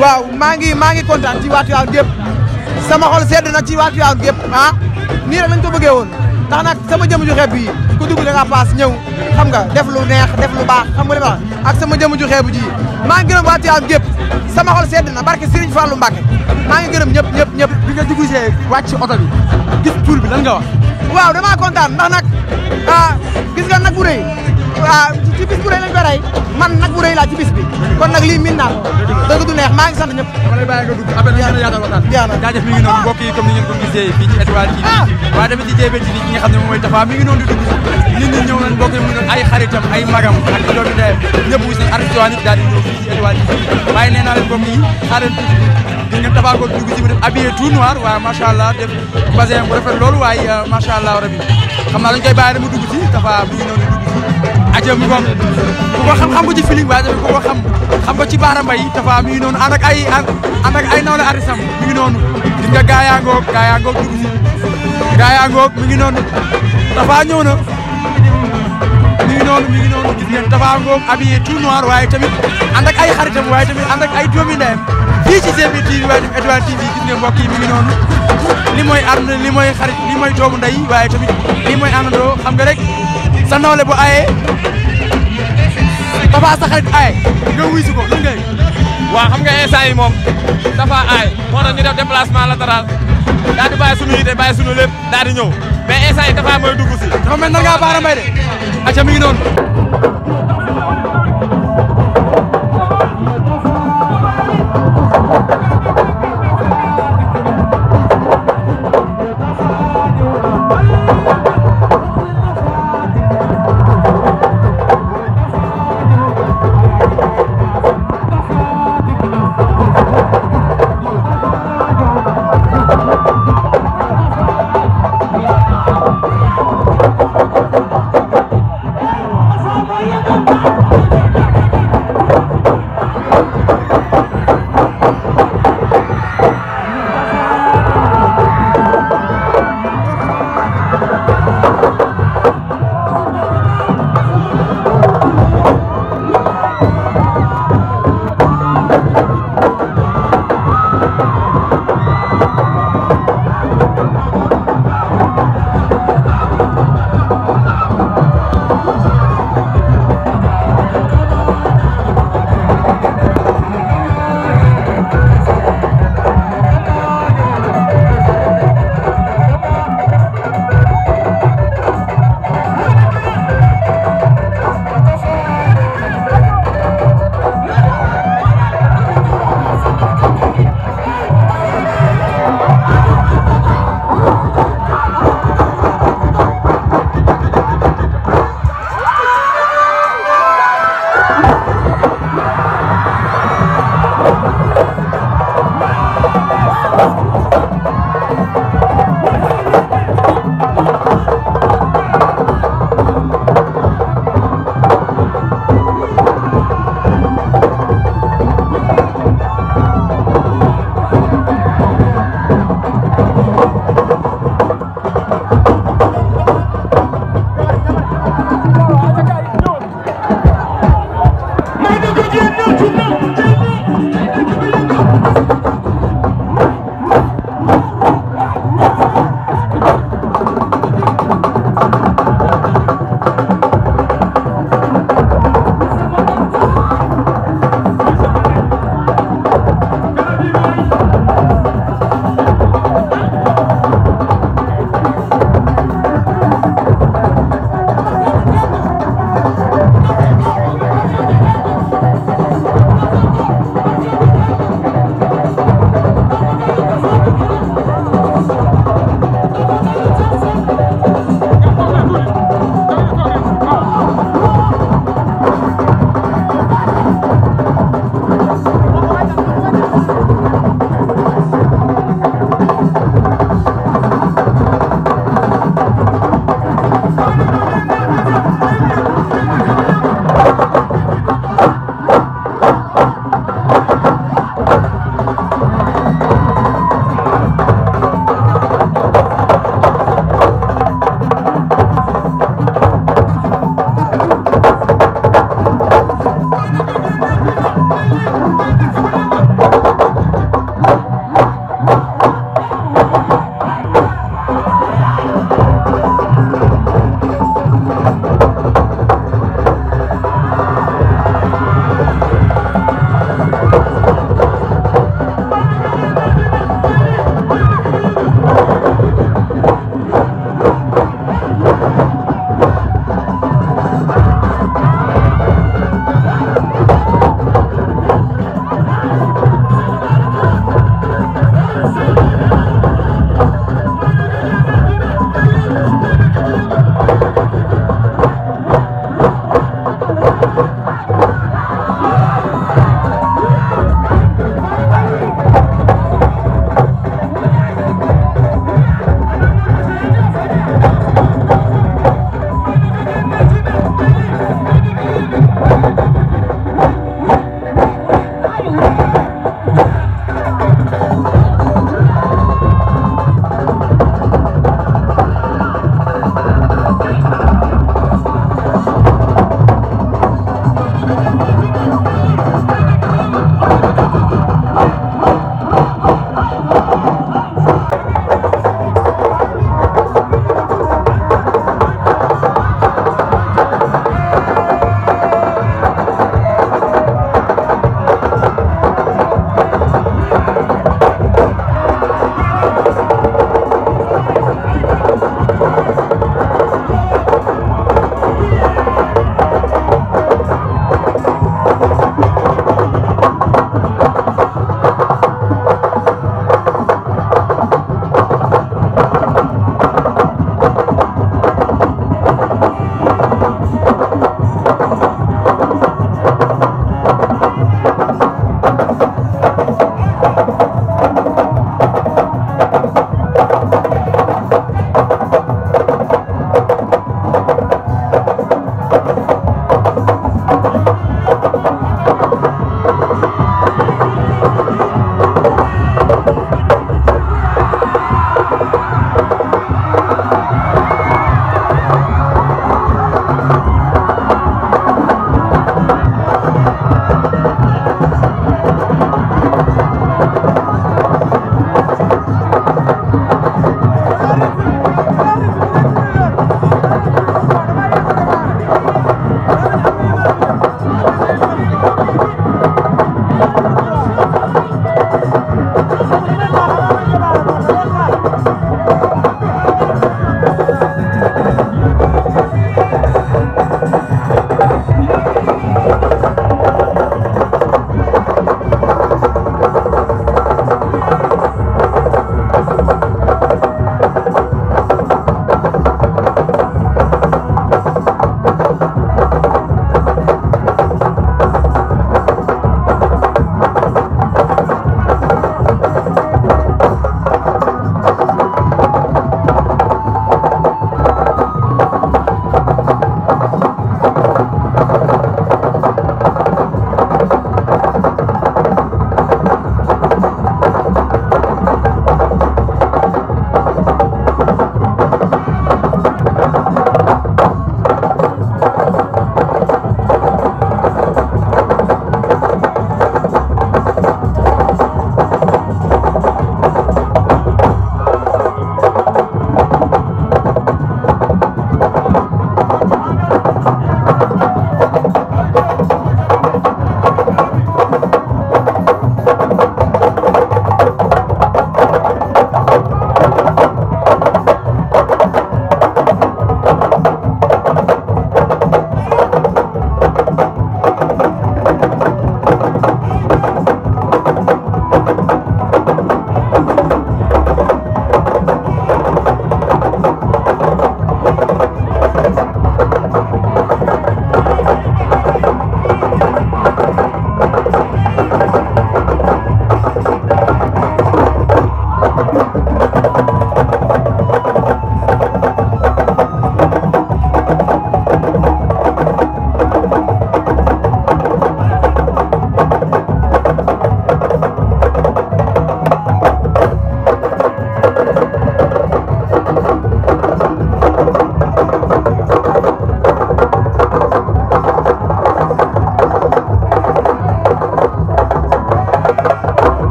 waaw maa ngi kontaan ci waa Tivaouane gépp sama xol sedd na ci waa Tivaouane gépp ah nii rek lañ ko bëggee woon ndax nag sama jëm ju xeeb bi ku dugg da nga paas ñëw xam nga def lu neex def lu baax xam nga li ma ak sama jëm ju xeebu ji maa ngi gërëm waa Tivaouane gépp sama xol sedd na barke Serigne Fallou Mbacké maa ngi gërëm ñëpp bi nga dugg see wàcc ci oto bi gis tur bi lan nga wax waaw damaa kontaan ndax nag gis nga nag bu rëy ci bis bu rëy lañ ko rey man nag bu rëy laa ci bis bi kon nag lii min naa ko dëgg du neex maa ngi sant ñëpp dama lay bàyyi nga dugg après ñu yaatal waxtaan jaajëf mi ngi noonu mbokk yi comme ni ngeen ko gisee fii ci Étoile TV waaye tamit ci JB TV ki nga xam ne moom mooy Tapha mi ngi noonu di dugg nit ñi ñëw nañ mbokk yi mu ngi noonu ay xaritam ay magam ak doomi ndeyam ñëpp gis nañ artiste waa nit daal di ñëw fii ci Étoile TV waaye nee naa leen mbokk yi xaaral tuuti di ngeen Tapha ko dugg si mu def habillé tout noir waaye macha allah def basin bu rafet loolu waaye macha allah rabi xam naa dañ koy bàyyi mu dugg si Tapha mi ngi noonu di dugg si aja mu ngoog ku ko xam ko ci feeling waaye tamit ku ko xam ko ci baara mbay Tapha mi ngi noonu ànd ak ay nawle artisam mi ngi noonu gis nga gaa yaa ngoog dugg si gaa yaa ngoog mi ngi noonu Tapha ñëw na mi ngi noonu gis ngeen Tapha ngoog habillé tout noir waaye tamit ànd ak ay xaritam waaye tamit ànd ak ay doomi ndeyam fii ci JB TV waaye tamit Étoile TV gis nga mbokk yi mi ngi noonu li mooy ànd li mooy xarit li mooy doomu ndey waaye tamit li mooy àndandoo xam nga rek sa nawle bu ayee Tapha sa xarit aye nga wuy si ko lan ngay waaw xam nga instant yi moom Tapha aye moo tax ñu def déplacement latéral daal di bàyyi sunu yite bàyyi sunu lépp daal di ñëw mais instant yi Tapha mooy dugg si dafa mel na ngaa baara mbay de aca mi ngi noonu Come on.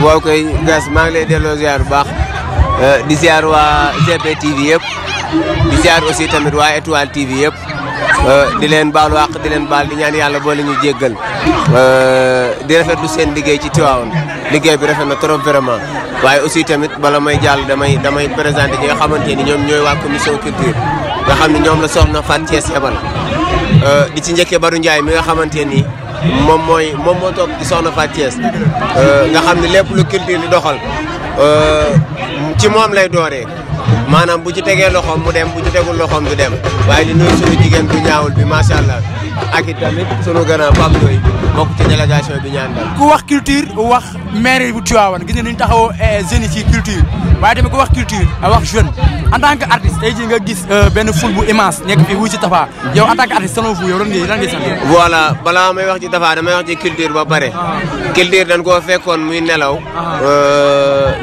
waaw koy gas maa ngi lay delloo ziar bu baax di ziar waa GP TV yëpp di ziar aussi tamit waa Étoile TV yëpp di leen baalu àq di leen baal di ñaan yàlla boole ñu jéggal di rafetlu seen liggéey ci Tivaouane liggéey bi rafet na trop vraiment waaye aussi tamit bala may jàll damay présenté ñi nga xamante ni ñoom ñooy waa commission culture nga xam ne ñoom la soxna Fatou Thiès yebal di ci njëkkee Badou Ndiaye mi nga xamante ni moom moo toog di soxna Fatou Thiès nga xam ne lépp lu culture di doxal ci moom lay dooree maanaam bu ci tegee loxoom mu dem bu ci tegul loxoom du dem waaye di nuyu sunu jigéen bu ñaawul bi macha allah ak it tamit sunu gën a Pape Ndoye bokk ci délégation bi ñaan dal ku wax culture wax maire bu Tivaouane gis nga ni ñu taxawoo jeunes yi ci culture waaye tamit ku wax culture wax jeune en tant que artiste tey jii nga gis benn foule bu immense nekk fii wuy ci Tapha yow en tant que artiste selon vous yow lan ngay sant. voilà balaa may wax ci Tapha damay wax ci culture ba pare. culture dañ koo fekkoon muy nelaw.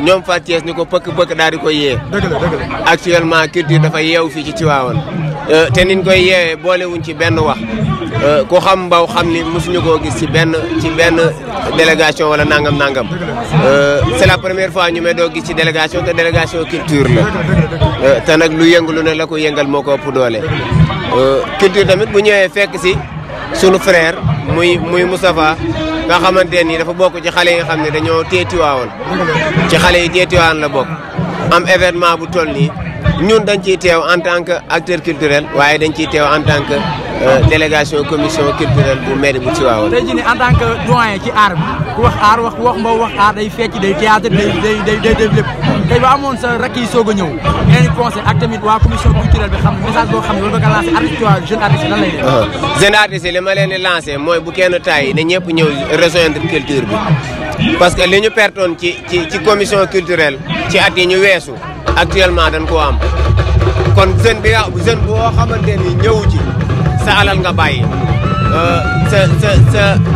ñoom Fatou Thiès ni ko pëkk daal di koy yee. dëgg la actuellement culture dafa yeewu fii ci Tivaouane te niñ koy yeewee boolewuñ ci benn wax ku xam mbaw xam ni mosuñu koo gis ci benn délégation wala nangam. c'est la première fois ñu may doo gis ci délégation te délégation culture la. te nag lu yëngu lu ne la ko yëngal moo ko ëpp doole. culture tamit bu ñëwee fekk si sunu frère muy Moustapha nga xamante ni dafa bokk ci xale yi nga xam ne dañoo téye Tivaouane ci xale yi téye Tivaouane la bokk am événement bu toll nii ñun dañ ciy teew en tant que acteur culturel waaye dañ ciy teew en tant que délégation commission culturelle bu mairie bu Tivaouane. tey jii nii en tant que doyen ci art bi ku wax art wax mbaw wax art day fecc day théâtre day lépp tey ba amoon sa rakk yi soog a ñëw ngeen di conseil ak tamit waa commission culturelle bi xam message boo xam ne loolu ba nga lancé artiste waa jeune artiste lan lay def. jeune artiste li ma leen di lancé mooy bu kenn taay ne ñëpp ñëw rejoindre culture bi parce que li ñu pertoon ci commission culturelle ci at yi ñu weesu actuellement dañ koo am kon jeune boo xamante ni ñëwu ci. sa alal nga bàyyi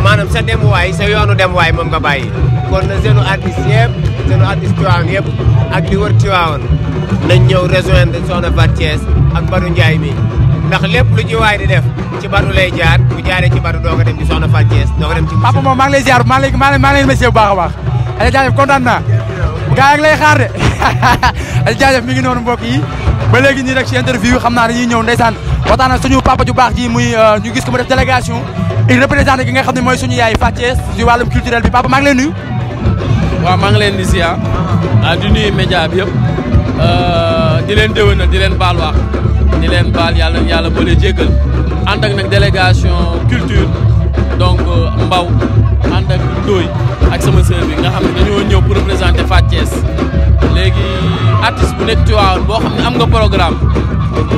maanaam sa demuwaay sa yoonu demuwaay moom nga bàyyi kon na jeune artiste yëpp jeune artiste Tivaouane yëpp ak li wër Tivaouane nañ ñëw rejoindre soxna Fatou Thiès ak Badou Ndiaye mi ndax lépp lu ci waay di def ci Badou lay jaar bu jaaree ci Badou doo ko dem ci soxna Fatou Thiès doo ko dem ci. papa moom maa ngi lay ziar maa ngi lay remercier bu baax a baax. Aliou jaajëf kontaan naa gaa yi ngi lay xaar de Aliou jaajëf mi ngi noonu mbokk yi ba léegi nii rek ci interview xam naa dañuy ñëw ndeysaan waxtaan ak suñu papa ju baax ji muy ñu gis ko mu def délégation il représenté ki nga xam ne mooy suñu yaay Fatou Thiès ci wàllum culturel bi papa maa ngi leen nuyu. waaw maa ngi leen di ziar di nuyu média bi yëpp di leen déwénal di leen baal wax di leen baal yàlla boole jéggal ànd ak nag délégation culture donc Mbaw ànd ak Ndoye ak sama sœur bi nga xam ne dañoo ñëw pour représenter Fatou Thiès léegi artiste bu nekk Tivaouane boo xam ne am nga programme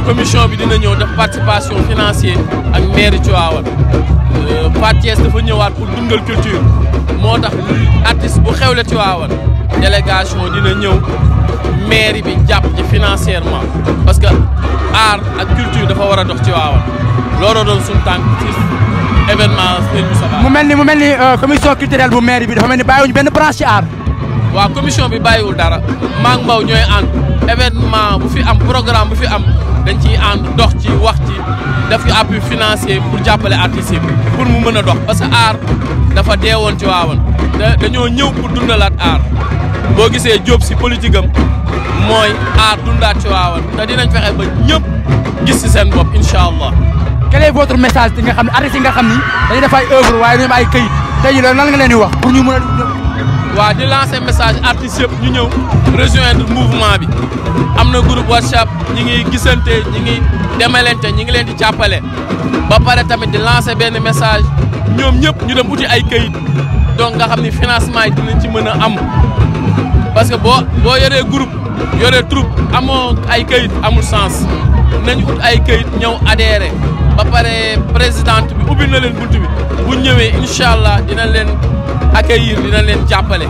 commission bi dina ñëw def participation financière ak mairie Tivaouane Fatou Thiès dafa ñëwaat pour dundal culture moo tax artiste bu xewle Tivaouane délégation dina ñëw mairie bi jàpp ci financièrement parce que art ak culture dafa war a dox Tivaouane looloo doon suñu tànk ci événement Serigne Sabar. mu mel ni commission culturelle bu mairie bi dafa mel ni bàyyiwuñu benn branche ci art. waaw commission bi bàyyiwul dara maak Mbaw ñooy ànd événement bu fi am programme bu fi am dañ ciy ànd dox ci wax ci def ci appui financier pour jàppale artistes yi pour mu mën a dox parce que art dafa deewoon ci waawan dañoo ñëw pour dundalaat art boo gisee Diop si politique am mooy art dundaat ci waawan te dinañ fexe ba ñëpp gis ci seen bopp incha allah. quel est votre message nga xam ne artistes yi nga xam ni dañuy def ay œuvre waaye ñoom ay këyit tey jii loolu lan nga leen di wax pour ñu mën a. waaw di lancer message artistes yëpp ñu ñëw rejoindre mouvement bi am na groupe WhatsApp ñi ngi gisante ñi ngi demalante ñi ngi leen di jàppale ba pare tamit di lancer benn message ñoom ñëpp ñu dem uti ay këyit donc nga xam ni financement yi dinañ ci mën a am parce que boo yoree groupe yoree troupe amoo ay këyit amul sens nañ ut ay këyit ñëw adhéré ba pare présidente bi ubbi na leen buntu bi bu ñëwee incha allah dina leen accueillir dina leen jàppale.